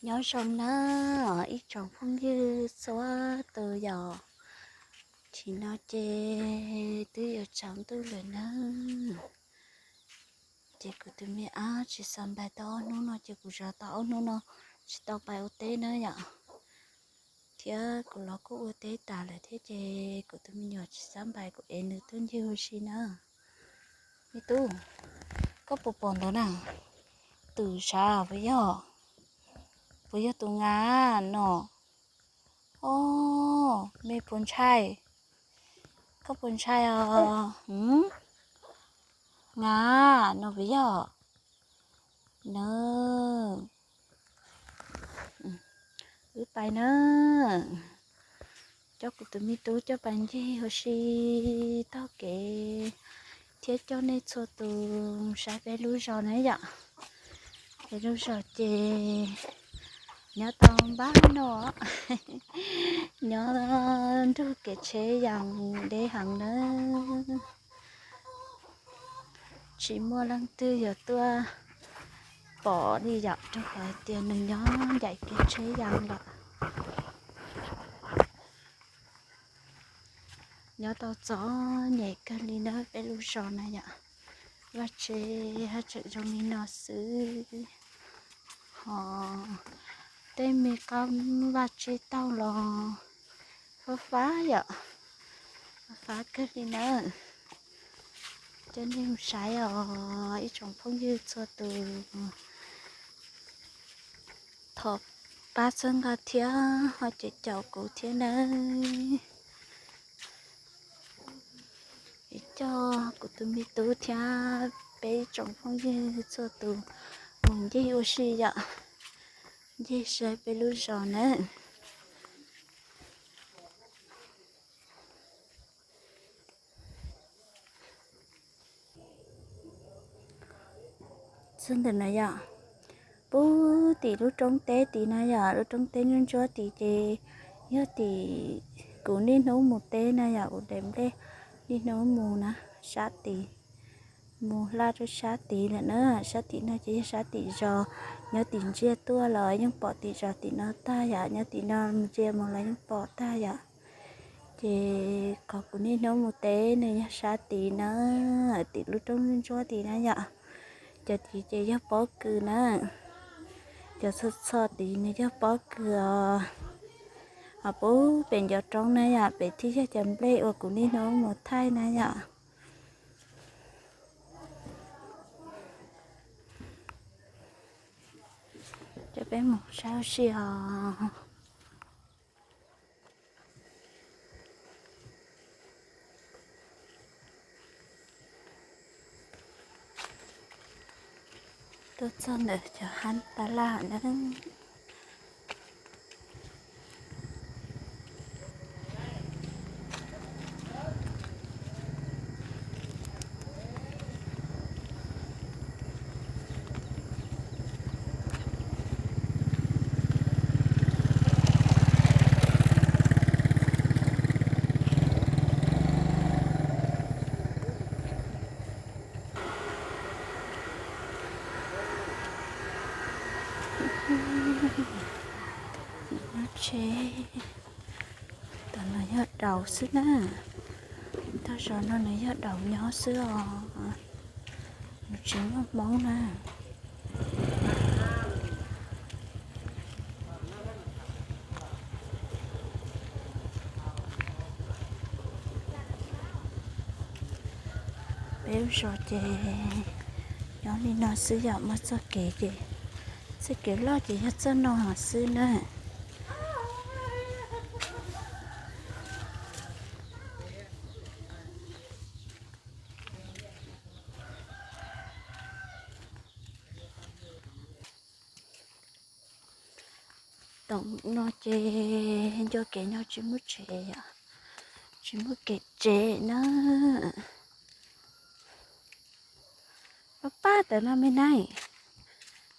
Nyob zoo na ib tsoom phooj ywg txhua tus yom. Tsim no ces twb yuav tsaus ntuj lawm na. Ces kuv tus me ab tsis xav npais tau ob hnub no ces kuv zov tau ob hnub no tsis tau pais ua teb na yom. Thiab kuv los kuj ua teb tas lawm thiab ces kuv tus me nyuam tsis xav npais kuv ev nws tuaj ncig ua si na. Me tub, koj puas pom ntawd na? Twm sav puas yog? Puas yog tus ngas no? Os, me puas ntshai? Koj puas ntshai os? Ngas no puas yog? Na, wb pais na. Coj kuv tus me tub coj pais ncig ua si taug kev thiab coj nej txhua tus saib peb lub zos na yom. Peb lub zos ces nyob tau npab no, nyob nrug kev tsheb yees deb heev na. Tsis muaj leej twg yuav tuaj pom li yom, rau qhov hais tias nws nyob ncaim kev tsheb yees lawm. Nyob tau txom nyem kawg li na peb lub zos na yom. Vaj tse haj tseem zoo li no xwb. Ho tej me qab vaj tse taug los fab fab yom, fab fab kawg li na. Coj nej mus saib os ib tsoom phooj ywg txhua tus. Thov pab txhawb nqa thiab ho caum caum kuv thiab nawb. Es coj kuv tus me tub thiab peb ib tsoom phooj ywg txhua tus mus ncig ua si yom, ncig saib peb lub zos nawb. Txog ntawm no yom, pub tim lub roob teb tid na yom, lub roob teb ntsuab ntsuab tid ces yog tim kuv niaj hnub mus teb na yom, kuv daim nplej niaj hnub mus na, sab tid, mus hla rau sab tid lawm na, sab tim no ces yog sab tim zos, nyob tim ntsia tuaj los yeej pom tim zos tim no tag yom, nyob tim no ntsia mus los yeej pom tag yom. Ces qhov kuv niaj hnub mus teb nws yog sab tid na, tim lub roob ntsuab tid na yom. Cov tid ces yog pob kws na, cov txho txho tid nws yog pob kws os. Ho pub pem ncov roob na yom, pem thiaj yog cov nplej uas kuv niaj hnub mus thaij na yom. Coj peb mus saib ua si os. Tuaj txog ntawm cov hab tas laj na. Nyob tsheb, tam no yog daus xwb na. Tag zog no nws yog daus nyob xwb os, nws tsis muaj hmoob na. Peb lub zos ces nyob li no xwb yom, muaj txoj kev ces, txoj kev loj ces yog txoj no xwb na. Tom no ces nco kev nyob tsis muaj tsev yom, tsis muaj kev tsev na. Pab pab tawm no me na,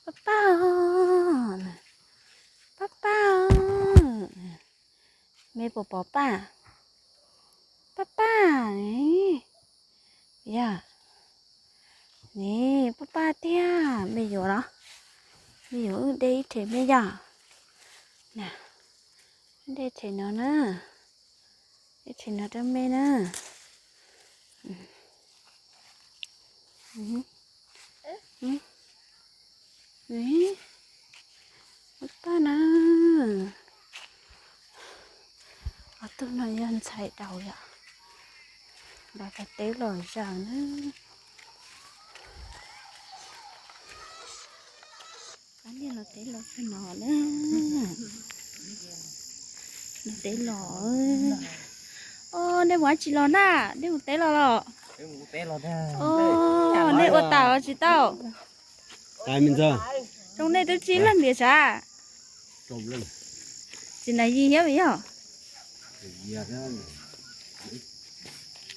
pab pab os, pab pab os, me puas pom pab, pab pab, yog, ne, pab pab tiag me yuav los, me yuav wb de ib rhe me yog. Dej them no na, dej them no rab me na. Ua tag na. Ob tug no yog ntxhais daus yom, los teb los zaws na. Pab niag los teb los txog no na. Los teb los. Os, nej mus dab tsi los na? Nej mus teb los los? Os, nej ua tas los tsis tau? Zoo nej twb tsis leej ntiag sav. Txiv Nais Yis thiab yog?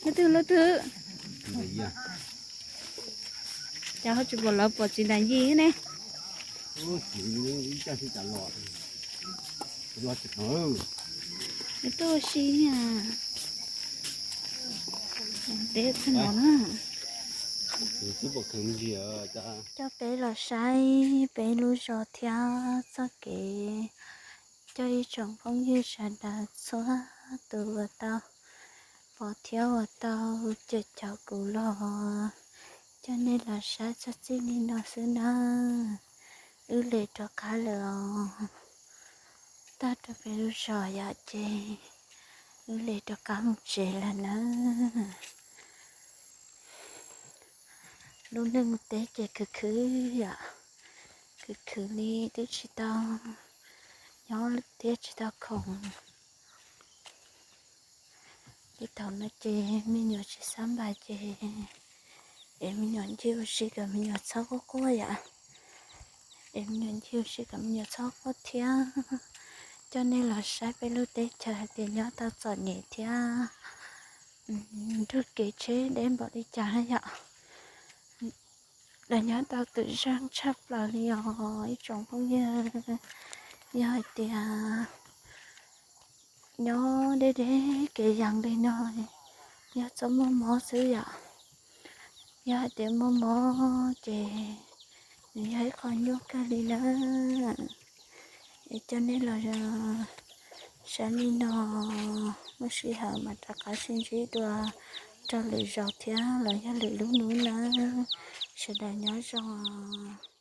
Leej twg lub twg? Cas ho tsis pom lawv pom Txiv Nais Yis ne? Tuaj si teb txog no na. Coj peb los saib peb lub zos thiab txoj kev. Coj ib tsoom phooj ywg sawv daws txhua tus uas tau pom thiab uas tau caum caum kuv los, coj nej los saib txog txij li no xwb nawb. Wb le rov qab lawm os. Tag rau peb lub zos yom ces wb le rov qab mus tsev lawm nawb. Lub neej teb ces khwv khwv yom, khwv khwv li twb tsis tau nyob thiab tsis tau khoom. Li thaum no ces me nyuam tsis xav npam ces es me nyuam ncig ua si kom me nyuam txhob quaj quaj yom. Es me nyuam ncig ua si kom me nyuam txhob quaj thiab. Coj nej los saib peb lub teb chaws hais tias nyob tau txom nyem thiab nrug kev tsheb deb npaum li cas yom. Los nyob tau twm zeeg tshaj plaws li os ib tsoom phooj ywg. Yog hais tias nyob deb deb kev yees li no, yog txhob muaj mob xwb yom. Yog hais tias muaj mob ces nws yog ib qho nyuaj kawg li na. Es coj nej los saib li no, muaj sij hawm mas rov qab sib ntsib dua rau lwm zaus thiab los yog lwm lub hnub nawb. Sawv daws nyob zoo.